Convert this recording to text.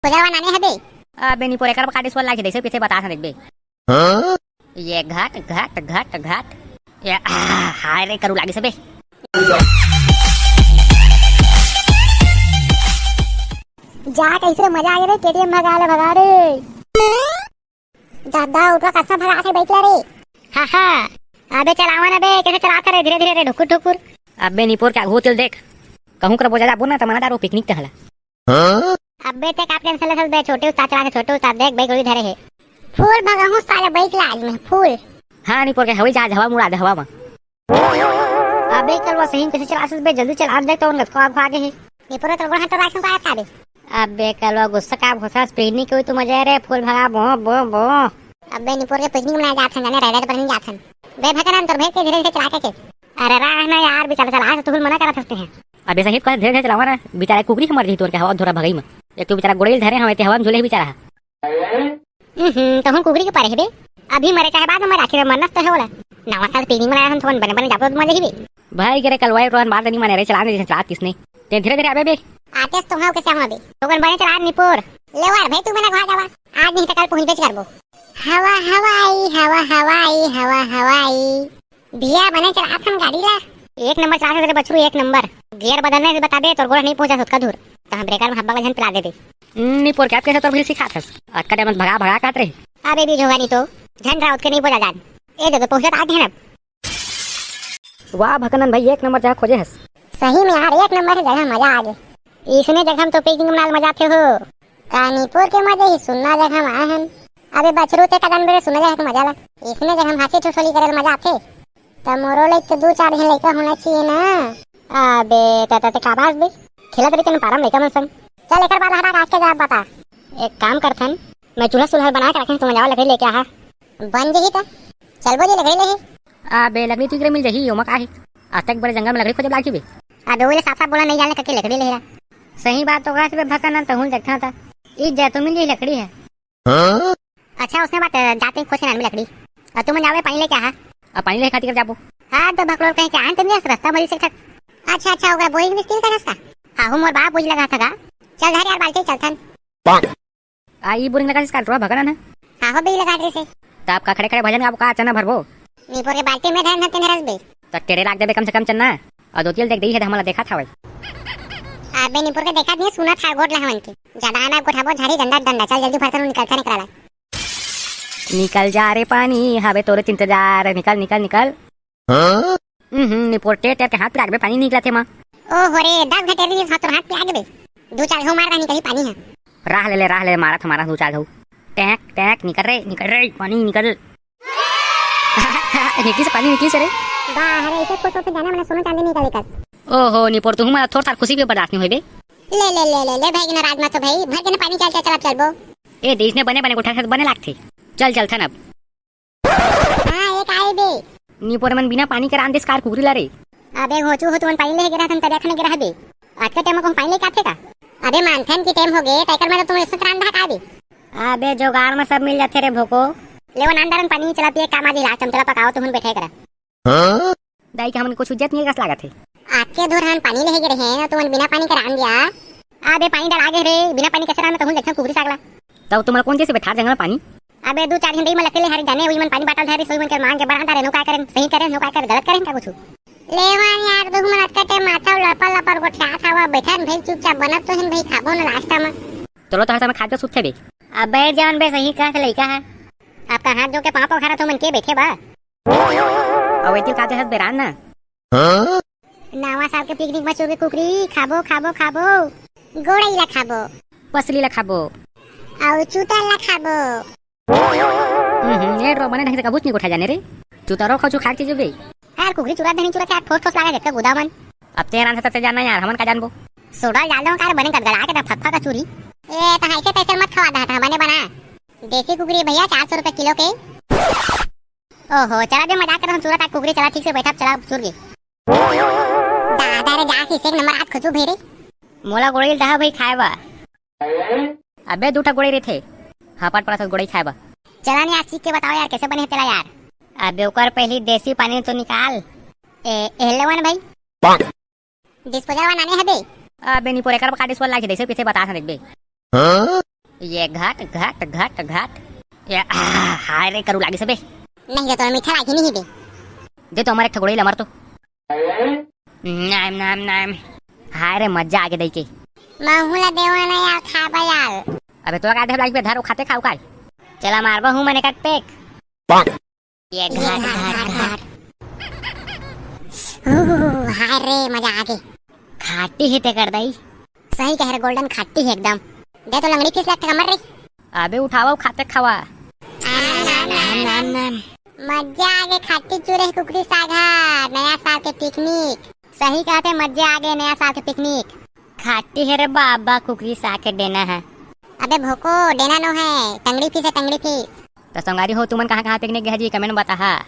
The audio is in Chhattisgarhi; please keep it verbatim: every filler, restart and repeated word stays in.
डिस्पोजल वाला नाने हबे। अबे निपोर एकर काटे सोल लागे, जइसे पीछे बता देख बे। ये घट, घट, घट, घट। ये, आ, हाय रे, करू लागे सबे। जा, कइसे मजा आगे रे, केटीएम भगा ले, भगा रे। दादा, उठवा, कइसे भगा थे बाइक ला रे? हा, हा। अबे चलावा ना बे, कइसे चलाथे रे, धीरे, धीरे रे, ढुकुर, ढुकुर। अबे निपोर के आगू तेल देख। कहूँ कर बोझा जाबो ना, त मना दारू पिकनिक ते हला। अबे ते का टेंशन लेथस बे, छोटे उस्ताद चलाथे, छोटे उस्ताद देख, बाइक गोली धरे हे। फुल भगाहूँ साले बाइक ला आज मैं, फुल। हाँ, निपोर के हवाई जहाज, हवा में उड़ा दे, हवा में। अबे कलवा सही में कइसे चलाथस बे, जल्दी चला देख तो उनका को आगे हे। निपोर तो गोड़ हाथ तो राखन का था बे। अबे कलवा गुस्सा का भोसा स्प्रिंग नहीं कोई तू मजा रे, फुल भगा बो, बो, बो। अबे निपोर के पिकनिक मनाए जाथन, जाने रह रहे पर नहीं जाथन। बे भगनन तोर भेज के धीरे धीरे चला के के। अरे रहा ना यार, बेचारा चला से तू मना करत हंसते हैं। अबे सही कह, धीरे धीरे चलावा ना, बेचारा कुकरी हमर जी तोर के हवा धोरा भगई में। एक तो बेचारा गोड़े धरे हवे ते हवा में झूले ही बेचारा। हम्म, तहूँ कुकरी के पारे हे बे। अभी मरे चाहे बाद में मरे, आखिर मरना तो हे वाला। नवा साल पिकनिक मनाए हम थोन बने बने जाबो मजा ही बे। भाई करे कलवाई रोहन बात नहीं माने रे, चला दे चला किसने। ते धीरे धीरे अबे बे। आतेस तो हव के श्यामा बे। तो कौन बने चला निपोर। ले वार भाई तू मेरा घर जावा। आज नहीं तो कल पहुंच बेच करबो। हवा हवाई, हवा हवाई, हवा हवाई। भैया बने चलाथन गाड़ी ला। एक नंबर चलाथे रे बछरू, एक नंबर। गियर बदलने से बता दे, तोर गोड़ नहीं पहुंचा उसका दूर। तो हम ब्रेकर में हब्बा का झन पिला दे दे। निपोर के आप कैसे तोर भील सिखाथस? अक्का टाइम भगा भगा काट रहे। अबे भी जोगा नहीं तो। झन राउत के नहीं बोला जान। ए दे तो पहुंचत आगे है ना। वाह भकनन भाई, एक नंबर जगह खोजे हस। सही में यार, एक नंबर के जगह मजा आ गए। इसने जगह हम तो पिकनिक मनाल मजा थे हो। कानीपुर के मजे ही सुन्ना जगह में आए हन। अबे बछरू ते कदन बेरे सुन्ना जगह के मजा ला। इसने जगह हम हंसी ठिठोली करे मजा आथे। त मोरो ले तो दू चार झन लइका होना चाहिए ना। अबे त त का बात बे? खेलत रहिते ना पारम लइका मन संग। चल एकर बाद हटा के जा बता। एक काम करथन, मैं चूल्हा सुल्हा बना के रखे, तुम जाओ लकड़ी लेके आहा। बन जही त। चलबो जी लकड़ी ले। अबे लकड़ी तुकरे मिल जही, ओमा का हे? आज तक बड़े जंगल में लकड़ी खोजे लागी बे। अबे ओले साफ साफ बोला नहीं जाने कके लकड़ी ले। सही बात तो कहा से भक्का ना तहुल देखता था। ई जा तो मिल जही लकड़ी है। हाँ? अच्छा उसने बात जाते खोज के नान में लकड़ी। और तुम जाओ पानी लेके आहा। अब पानी लेके खातिर जाबो। हाँ तो भकलोल कहीं के आन तुम रास्ता मरी से ठक। अच्छा अच्छा होगा बोरिंग भी स्टील का रास्ता। हाँ हूँ मोर बाप बुझ लगा था गा। चल धर यार बाल्टी चलथन। आ ई बोरिंग लगा इसका टुरा भगना ना। हाँ हो बे लगा दे से। त आपका खड़े खड़े भजन गाबो का चना भरबो? निपोर के बाल्टी में धरन हते धरस बे। त टेढ़े लाग देबे कम से कम चना। और दो तेल देख दे ही है त हमला देखा था भाई। अबे निपोर के देखा नहीं सुना था गोट लहवन के। ज्यादा आना गोठाबो झाड़ी डंडा डंडा चल जल्दी भरथन निकल था निकला। निकल जा रे पानी हवे तोरे इंतजार निकल निकल निकल। हाँ? हम्म, निपोर टेर टेर के हाथ पिरागे बे, पानी निकलत हे माँ। ओ हो रे, दस घंटे रहिस हाथ तोर हाथ पिरागे बे। दू चार घूं मार का निकली पानी है। राह ले ले, राह ले, मारा था मारा दू चार घूं। टैंक टैंक निकल रे, निकल रे, पानी निकल। निकली से पानी निकली से रे। वाह रे, इसे खुश होके जाना मैंने सोना चांदी निकल निकल। ओहो निपोर तू हमारा थोड़ा सा खुशी भी बर्दाश्त नहीं होई बे। ले ले ले ले ले भाई के नाराज मत हो भाई, भर के ना पानी चल चल चल चलबो। ए देश ने बने बने गोठा से बने लागथे। चल चल थन अब। हाँ, एक आए बे। निपोर मन बिना पानी के रांध देस कार कुकरी ला रे। अबे घोचू हो, तुमन पानी लेके गिरा थन तरिया खने गिरा बे। आज के टाइम में कौन पानी लेके आथे का? अबे मानथन की टाइम हो गए, टाइकर में तो तुम इसमें रांध का बे। अबे जोगाड़ में सब मिल जाथे रे भोको। ले वो नान दारन पानी चला पिए काम आदि लास्ट हम चला पकाओ तुमन बैठे करा। हाँ? दाई के हमन कुछ इज्जत नहीं कस लागत हे। आके धुर हम पानी लेके गिरे हैं ना तुमन बिना पानी के रांध दिया। अबे पानी डल आगे रे, बिना पानी कैसे रांध में तुमन देखा कुकरी सागला। तब तुम्हारा कौन जैसे बैठा जंगल में पानी? अबे दू चार घंटे में लकड़ी ले हरी जाने, वही मन पानी बाटल धरे, सोई मन के मांग के बढ़ा डारे, नो काय करें, सही करें, नो काय करें, गलत करें का कुछ? लेवान यार, तू मन अतका टाइम माथा लपर लपर गोठियात हवा, बैठन भाई चुपचाप बनत तो हन भाई, खाबो न लास्ट में। चलो तो हर समय खाबो सुत थे बे। अब बैठ जावन बे, सही कहा से लइका है। आपका हाथ जो के पाँव पखारा तो मन के बैठे बा। अब एती का देहत बेरान ना। हाँ? नवा साल के पिकनिक में चुरके कुकरी खाबो, खाबो, खाबो। गोड़ई ला खाबो। पसली ला खाबो। अउ चूतल ला खाबो। हम्म, ए रो, बने ढंग से कबूच नहीं गोठा जाने रे। चूतरो खाओ, चू खा के जबे। यार, कुकरी चुरा देनी चुरा के यार, ठोस ठोस लागे देखते गुदा मन। अब तेरा से तब से जानना यार, हमन का जानबो। सोडा डाल दो कार बने गदगदा के फक फक चूरी। ए, तो ऐसे कैसे मत खवा दहा था, बने बना। देसी कुकरी भैया, चार सौ रुपए किलो के। ओहो, चला बे, मजाक करत हन, चूरा ता कुकरी, चला ठीक से बैठा, चला चुर के। दादा रे, जा के एक नंबर आज खुशबू भेरे। मोला गोड़ई दहा भाई खाए बा। अबे दू ठा गोड़ई रहिथे। हापट पड़ा सब गोड़ई खाए बा। चला नहीं आज सीख के बताओ यार, कैसे बने हे तेला यार। अबे ओकर पहली देसी पानी तो निकाल। ए, एहले वन भाई। डिस्पोजल वाला नाने हबे। अबे निपोर एकर बका डिस्पोजल लागे, जैसे पीछे बता था देखबे। हाँ? ये घाट, घाट, घाट, घाट। ये, आह, हाय रे, करू लागिस बे। नहीं तो तोला मीठा लागी नहीं बे। दे तो हमर एक ठो गुड़ई ल, मर तो। नाम, नाम, नाम। हाय रे, मजा आगे दई के। महू ला देवा ना यार, खाबा यार। अबे तो का देह लागी बे, धर ओ खाते खाऊ काय। चला मारबा हूँ मने कट पेक। ये घाट, घाट, घाट। ओह, हाय रे, मजा आगे। खाटी हे तेकर दई। सही कहे रे गोल्डन, खाटी हे एकदम। दे तो लंगड़ी फीस लगथे कमर रे। अबे उठावा, खाते खावा। नाम, नाम, नाम। मजा आगे, खाटी चूरे कुकरी साग हा, नया साल के पिकनिक। सही कहते, मजा आगे, नया साल के पिकनिक। खाटी हे रे बाबा, कुकरी साग के डेना हे। अबे भोको, डेना नो हे, टंगड़ी फीस हे, टंगड़ी फीस। त संगवारी हो, तुमन कहाँ-कहाँ पिकनिक गे हव जी, कमेंट में बताहा।